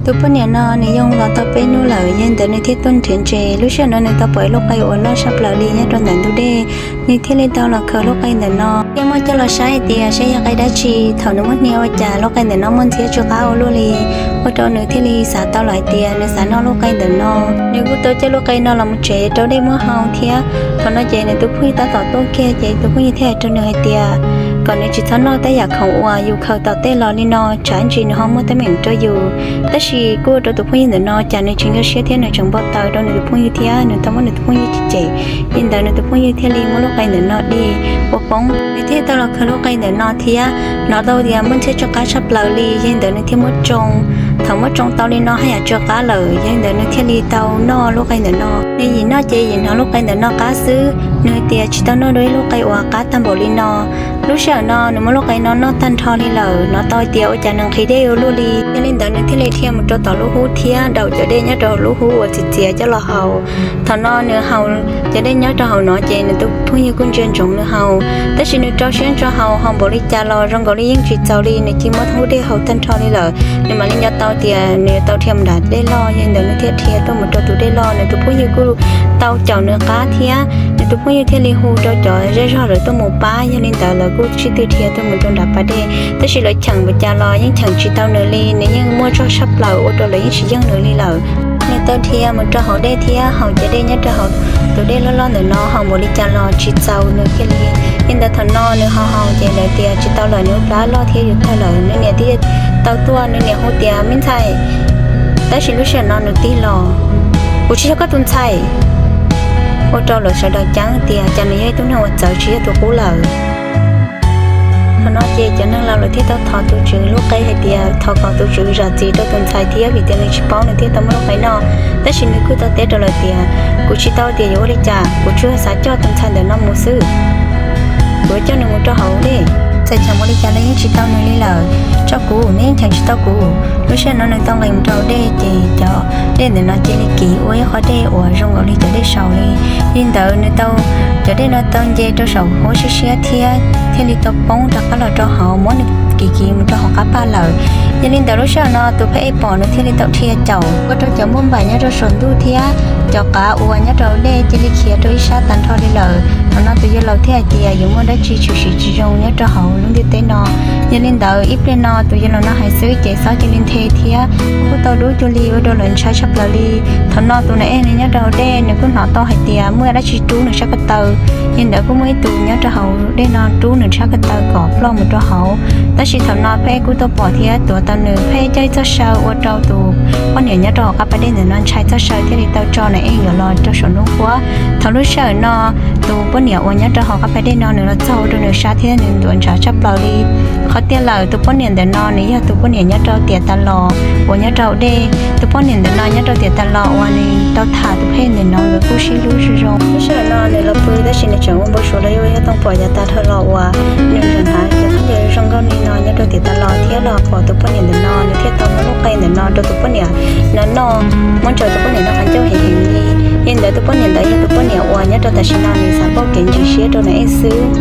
Tus poj niam no nws yoo los tau peb hnub lawm, yog li ntawd nws thiaj tuaj nrhiav ntses. Lub sij hawm no nws tau pom ib lub qe uas loj tshaj plaws li nyob rau ntawm ntug dej, nws thiaj li tau los khaws lub qe ntawm no, thiaj muab coj los saib hais tias saib yog qe dab tsi. Thaum nws muab hnia ua cas lub qe ntawm no muaj ntxhiab tsw qab ua luaj li, ua rau nws thiaj li xav tau lawm hais tias nws xav noj lub qe ntawm no. Nws kuj tau coj lub qe no los mus tsev rau dej muab hau thiab. Thaum no ces nws tus phooj ywg tab tom tuaj kiag, ces tus phooj ywg thiaj hais rau nws hais tias kom nws tsis txhob noj tej yam khoom uas yus khaws tom tej los li no, tsam ntsis nws ho muaj teeb meem rau yus. Tab sis kuj ua rau tus phooj ywg ntawm no cas nws tsis nkag siab thiab nws tseem npau taws rau nws tus phooj ywg thiab nws tau muab nws tus phooj ywg cem. Yog li ntawd nws tus phooj ywg thiaj li muab lub qe ntawm no di ua poob. Nws thiaj tau los khaws lub qe ntawm no thiab hnov tau tias muaj ntxhiab tsw qab tshaj plaws li, yog li ntawd nws thiaj muab tsoo. Thaum muab tsoo tau li no haj yam tsw qab lawm, yog li ntawd nws thiaj li tau noj lub qe ntawm no. Nws yim noj ces yim hnov lub qe ntawm no qab xwb, nws tias tsis tau noj dua ib lub qe uas qab tag npaum li no. Lub sij hawm no nws muab lub qe no noj tag nrho li lawm, hnov tau tias ua cas nws nqhis dej ua luaj li. Yog li ntawd nws thiaj li dhia mus rau tom lub hub thiab daus cov dej nyob rau lub hub uas txias txias coj los haus. Thaum no nws haus cov dej nyob rau hauv no ces nws tus phooj ywg kuj ntsia ntsoov nws haus, tab sis nws rau siab ntso haus, haus npaum li cas los zoo nkaus li yeej tsis txaus li, nws cia li muab hub dej haus tag nrho li lawm. Nws mam li nco tau tias nws tau dhia mus nram dej loj, yog li ntawd nws thiaj dhia tuaj mus rau tus dej loj. Nws tus phooj ywg kuj tau caum nws qab thiab, nws tus phooj ywg thiaj li hu rau cov zej zog lawv tuaj mus pab, yog li ntawd lawv kuj sib tw dhia tuaj mus rau nram pas dej. Tab sis lawv cheem npaum cas los yeej cheem tsis tau nws li, nws yeej muaj zog tshaj plaws ua rau lawv yeej tsis yeej nws li lawm. Nws tau dhia mus rau hauv dej thiab haus cov dej nyob rau hauv tus dej loj loj ntawm no, haus npaum li cas los tsis txaus nws kiag li. Yog li ntawd thaum no nws haus haus ces lawv tias tsis tau lawm, nws lub plab loj thiab yuav tawg lawm, nws niam thiaj tau tuaj, nws niam hu tias me ntxhais, tab sis lub sij hawm no nws tig los, kuv tsis yog koj tus ntxhais. Ua rau lawv sawv daws ceeb tias cas nws yog ib tug neeg uas txawv tsis yog tus qub lawm. Thaum no ces cov neeg laus lawv thiaj tau thov tus tswv lub qe hais tias thov kom tus tswv zam txim rau tus ntxhais thiab, vim tias nws tsis paub nws thiaj tau muab lub qe noj. Tab sis nws kuj tau teb rau lawv tias kuv tsis tau tias yuav ua li cas, kuv tsuas xav coj tus ntxhais ntawm no mus xwb. Kuv yuav coj nws mus rau hauv dej, txawm cheem ua li cas los yeej tsis tau nws li lawm. Tso kuv, neb yeej cheem tsis tau kuv. Lub sij hawm no nws tau nqis mus rau hauv dej ces cov dej ntawm no cia li kiv ua ib qho dej uas zoo nkaus li cov dej saud li. Yog li ntawd nws tau, cov dej no tau nce rau saum huab siab siab thiab thiaj li tau poob rov qab los rau hauv, muab nws kiv kiv mus rau hauv qab paj lawm. Yog li ntawd lub sij hawm no tus phab ej pom nws thiaj li tau dhia caum ua rau cov npauj npaim nyob rau saum ntuj thiab cov qav uas nyob rau hauv dej cia li khiav rau ib sab tag nrho li lawm. Thaum no tus yawg laus thiaj hais tias yuav muaj dab tsi tshwm sim tsis zoo nyob rau hauv lub ntiaj teb no. Yog li ntawd ib pliag no tus yawg laus no hais xwb ces xob cia li nthe thiab kuj tau dub cuag li ua rau lawv ntshai tshaj plaws li. Thaum no tus nas ej nws nyob rau hauv dej nws kuj hnov tau hais tias muaj dab tsi rub nws sab ko taw. Yog li ntawd kuj muaj ib tus nyob rau hauv dej no rub nws sab ko taw kom ploj mus rau hauv. Tab sis thaum no phab ej kuj tuaj pom thiab tuav tau nws, phab ej coj ib txoj saw ua rau tus poj niam nyob rau hauv qab pas dej ntawm no ntshai txoj saw thiaj li tau tso nas ej nkawd los rau saum nruab nqhuab. Thaum lub sij hawm no tus poj niam uas nyob rau hauv qab pas dej no nws los txog ua rau nws sab thiab nws ntuav ntshav tshaj plaws li. Qhov tiag lawm tus poj niam ntawm no nws yog tus poj niam nyob rau tiam tas los uas nyob rau hauv dej. Tus poj niam ntawm no nyob rau tiam tas los uas nws tau tham tus phab ej ntawm no nkawd kuj sib hlub zoo zoo. Lub sij hawm no nws los pw tab sis nws tseem ua npau suav los yog yog tooj pom yav tas dhau los uas nws tseem hnav cov khaub ncaws zoo nkauj li no nyob rau tiam tas los thiab los pom tus poj niam ntawm no nws thiaj tau muab lub qe ntawm no rau tus poj niam no noj, muab ntsaws tus poj niam no qhov ncauj heev heev li. Yog li ntawd tus poj niam ntawd yog tus poj niam uas nyob rau tam sim no nws xav pauj kev ntsis siab rau nas ej xwb.